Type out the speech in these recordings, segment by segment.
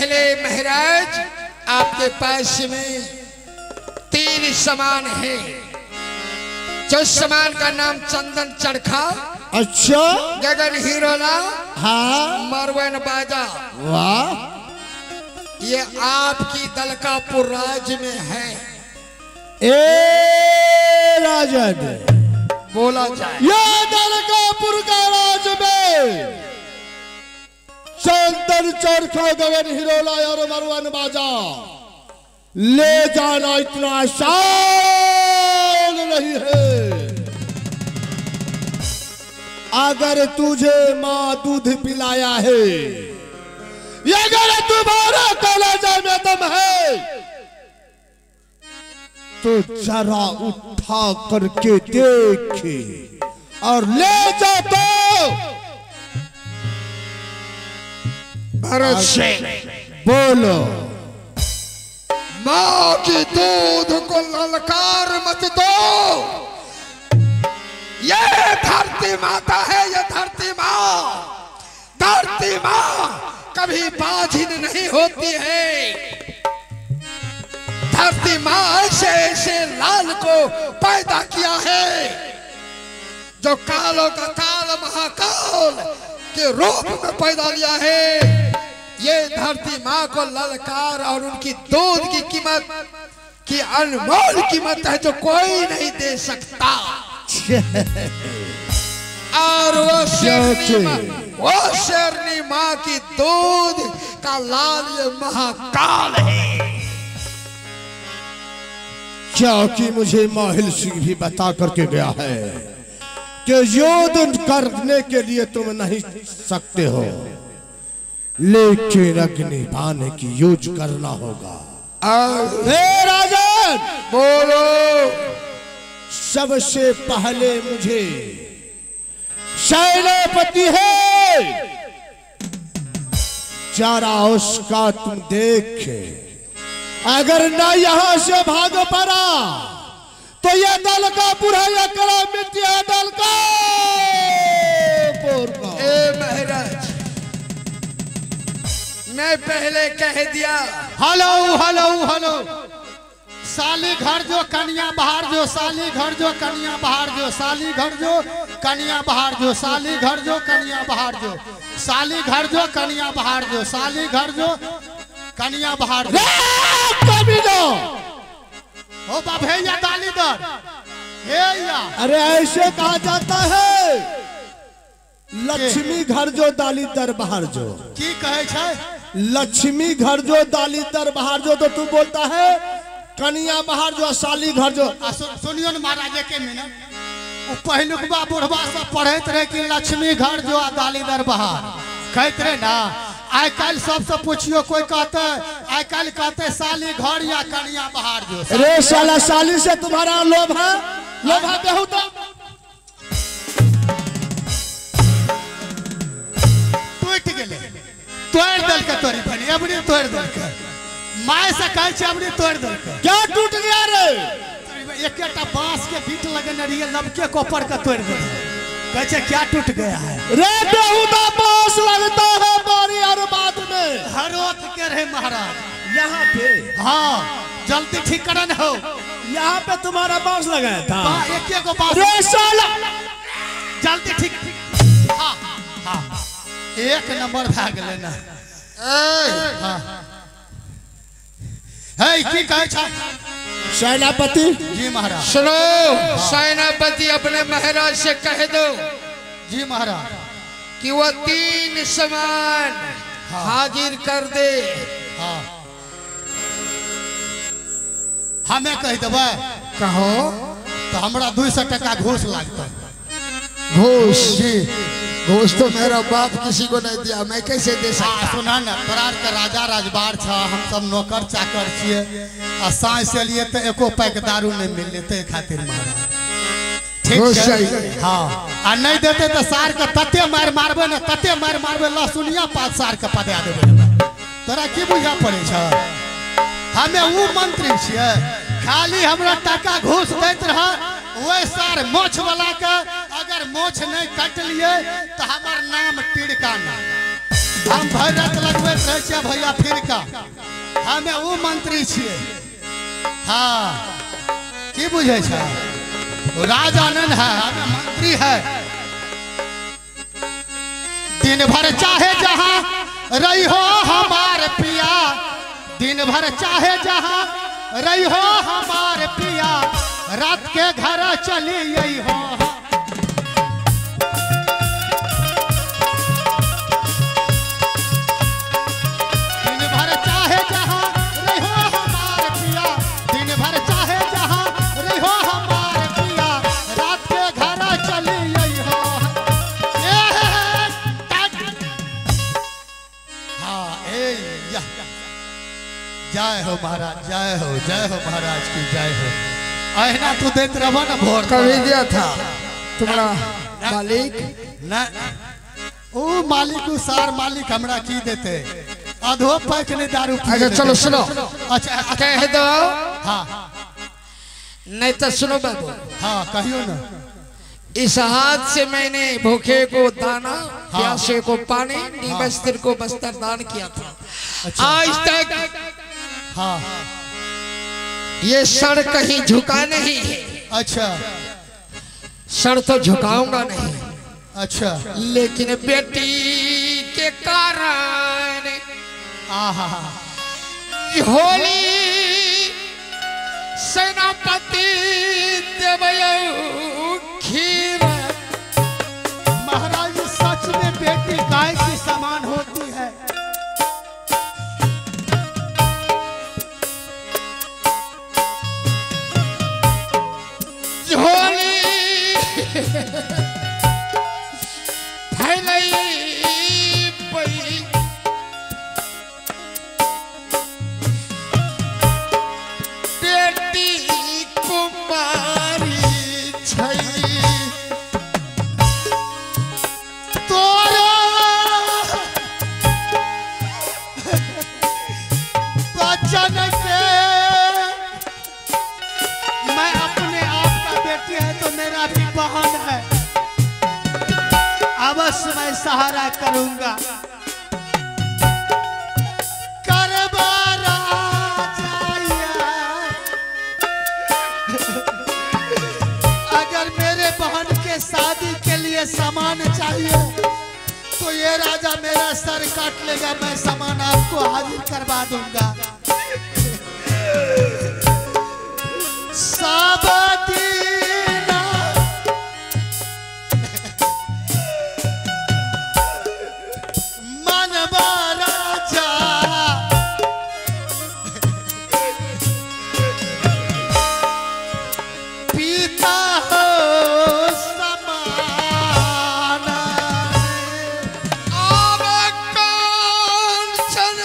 पहले महाराज आपके पास में 3 सामान है। जो सामान का नाम चंदन चरखा, अच्छा, गगन हिरोला, हाँ, मरवन बाजा, वाह, ये आपकी दलकापुर राज में है। ए राजन बोला जाए, ये दलकापुर का राज में चंदन चरखा, गगन हिरोला और मरवन बाजा ले जाना इतना आसान नहीं है। अगर तुझे माँ दूध पिलाया है, अगर तुम्हारा कलेजा में दम है, तो जरा उठा करके देखे और ले जा। तो भरत सिंह बोलो, माँ की दूध को ललकार मत दो। ये धरती माता है, ये धरती माँ, धरती माँ कभी बाझिन नहीं होती है। धरती माँ ऐसे ऐसे लाल को पैदा किया है जो कालों का काल महाकाल के रूप में पैदा लिया है। ये धरती माँ को ललकार और उनकी दूध की कीमत की अनमोल कीमत है जो कोई नहीं दे सकता। और वो शेरनी माँ की दूध का लाल ये महाकाल है। क्योंकि मुझे माहिल सिंह भी बता करके गया है कि युद्ध करने के लिए तुम नहीं सकते हो, लेकिन अग्नि बाण की यूज करना होगा। राजन बोलो, सबसे पहले मुझे सेनापति है, जरा उसका तुम देखे। अगर ना यहां से भाग पड़ा तो ये दल का बुरा या कड़ा मिट्टी दल का। ए महाराज, मैं पहले कह दिया। हेलो हेलो हेलो, साली घर जो कन्या बाहर जो, साली घर जो कन्या बाहर जो, साली घर जो कन्या बाहर जो, साली घर जो कन्या बाहर जो, साली घर जो कन्या बाहर जो, साली घर जो कन्या बाहर जो। ओ बाप हे या दाली दर हे या। अरे ऐसे कहा जाता है, लक्ष्मी घर जो दाली दर बाहर जो। की कहे छै? लक्ष्मी घर जो दाली दर बाहर जो, तो तू बोलता है कनिया बाहर जो साली घर जो। सुनियो न महाराज के मिनट, पहिलुकबा बुढ़बा सब पढ़ैत रहे कि लक्ष्मी घर जो आ दाली दर बाहर कहते रहे ना। आइ काल्हि सबसे पूछियो कोई कहते, आइ काल्हि कहते साली घर या कनिया बाहर जो। अरे साला, साली से तुम्हारा लोभ है, लोभ है बेहुदा। टूट गेलै, तोड़ि देलकै तोरी बनी, अबरी तोड़ि देलकै। My से कहै छै अबरी तोड़ि देलकै। क्या टूट गया रे? एकेटा बांस के बीट लगेने रहियै, लबके कोपर के तोड़ि देलकै। कहै छै क्या टूट गया है रे बेहुदा? बांस लगता है बारी और बाद में हरोत के रहे महाराज यहाँ पे। हाँ जल्दी ठीक करन हो। यहाँ पे तुम्हारा बांस लगाया था। एक एक बांस रे साला, जल्दी ठीक। हाँ हाँ एक नंबर भए गेलै ना। हाँ है की कहै छ सेनापति जी महाराज? सुनो सेनापति, अपने महाराज से कह दो जी महाराज कि वह 3 सामान हाजिर कर दे। हाँ हमें कह देबै? कहो तो हमरा 200 टका घूस लागतै। घूस? जी घूस तो मेरा बाप किसी को नहीं दिया, मैं कैसे दे सकता? सुना न, तोरा के राजा राजबार छ, हम सब नौकर चाकर छियै, आ साँझ से लिए तो एको पैक दारू नहीं मिलले, ते खातिर महाराज ठीक छै। हाँ आ नहीं देते तो सार के तते मार मारबै ने, तते मार मारबै लहसुनिया पात सार के पदा देबै। तोरा की बुझा पड़ै छ? हमें उ मंत्री छियै, खाली हमरा टाका घूस दैत रह। वह सार मोछ वाला के अगर मोछ नहीं कटलिए तो हमार नाम टिड़का ना। हम भरि राति लगबैत रहै छियै भैया फिर का हमे ओ मंत्री छियै। हाँ की बुझै छै राजा नहीं है हमें मंत्री है। दिन भर चाहे जहां रही हो हमार पिया, दिन भर चाहे जहां रही हो हमार पिया, रात के घर चली आई हो। दिन भर चाहे जहां रही हो हमार पिया, दिन भर चाहे जहां रही हो हमार पिया, रात के घर चली आई हो। हाँ ए जय हो महाराज, जय हो, जय हो महाराज की जय हो। अहिना तू देत रहबो ना भोर कभी दिया था तुम्हारा मालिक ना ओ मालिक उ सार मालिक हमरा की देते आधो पैक नहीं दारू। अच्छा चलो सुनो, अच्छा कह दो। हाँ नहीं तो सुनो बाबू। हाँ कहियो ना। इस हाथ से मैंने भूखे को दाना, प्यासे को पानी, निबस्त्र को बस्तर दान किया था। अच्छा। आज तक हाँ ये सर कहीं झुका नहीं है। अच्छा सर तो झुकाऊंगा नहीं। अच्छा लेकिन बेटी के कारण आहा होली सेनापति देवयऊ खीर। महाराज सच में बेटी गाय की समान होती है। झोली फैलई पई बेटी कुमारी छई तोरा बचन के मैं अपने आप का बेटी है तो मेरा भी बहन है, अवश्य मैं सहारा करूंगा। करबा राजा अगर मेरे बहन के शादी के लिए सामान चाहिए तो ये राजा मेरा सर काट लेगा, मैं सामान आपको हाजिर करवा दूंगा। साबदीना मनवा राजा पिता हो समान। आवे कांचन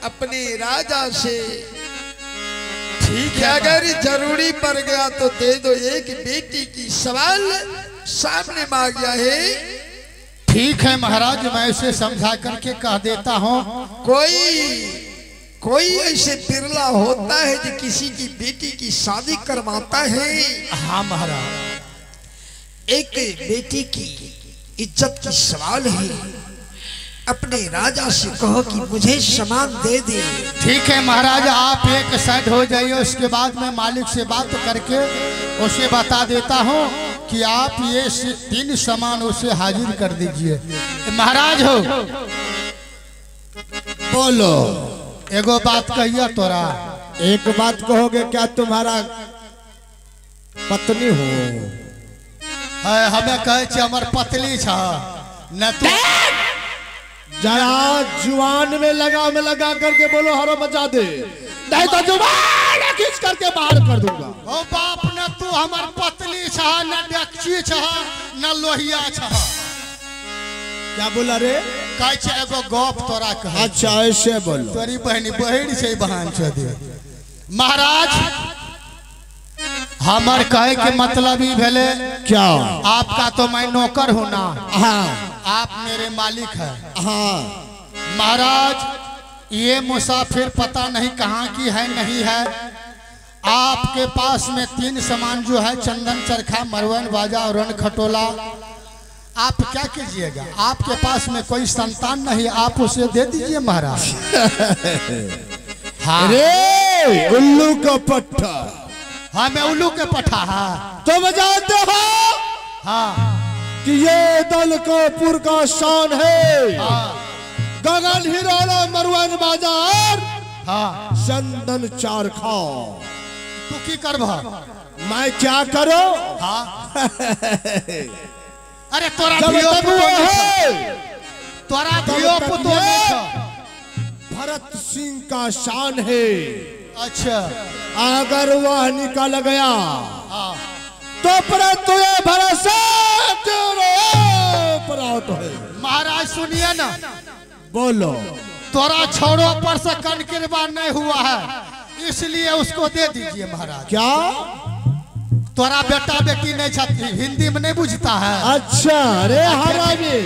अपने राजा से ठीक है, अगर जरूरी पड़ गया तो दे दो। एक बेटी की सवाल सामने में आ गया है। ठीक है महाराज, मैं उसे समझा करके कह देता हूँ। कोई कोई ऐसे बिरला होता है जो किसी की बेटी की शादी करवाता है। हाँ महाराज, एक बेटी की इज्जत की सवाल है। अपने राजा से कहो कि मुझे सामान दे दे। ठीक है महाराज, आप एक साइड हो जाइए, उसके बाद मैं मालिक से बात करके उसे बता देता हूँ कि आप ये 3 सामान उसे हाजिर कर दीजिए। महाराज हो बोलो, एगो बात कहिए तोरा। एक बात कहोगे क्या तुम्हारा पत्नी हो। है हमें कहे छे हमर पतली छ न तू जरा जुआन में लगा करके बोलो हरो मचा दे, नहीं तो जुबान खींच करके बाहर कर दूंगा। ओ बाप न तू हमर पतली छ न डेकची छ न लोहिया छ। क्या बोला रे? कहै छै एगो गप तोरा कह। अच्छा ऐसे बोलो। तोरी बहनी बहिर छै बहन चोदी। महाराज हमर कहे के मतलब ही भेले क्या आपका तो मैं नौकर हूँ ना। हाँ आप मेरे मालिक हैं। हाँ महाराज ये मुसाफिर पता नहीं कहाँ की है नहीं है। आपके पास में 3 सामान जो है चंदन चरखा मरवन बाजा और रन खटोला, आप क्या कीजिएगा? आपके पास में कोई संतान नहीं, आप उसे दे दीजिए महाराज। हाँ रे उल्लू का पट्टा। हाँ मैं उल्लू के पट्टा। हाँ तुम जानते हो हाँ कि ये दल का पुर का शान है। हाँ गगन हिरोला मरवन बाजार हाँ चंदन चारखा। तू की करब? मैं क्या करो? हाँ अरे तोरा तोरा पुतो भरत सिंह का शान है। अच्छा अगर वह निकल गया तो परंतु ये भरोसा है। महाराज सुनिए ना। बोलो। तोरा छोड़ो पर से कनकिरबा नहीं हुआ है इसलिए उसको दे दीजिए महाराज। क्या तोरा बेटा बेटी नहीं छथि, हिंदी में नहीं बुझता है। अच्छा अरे हरामी।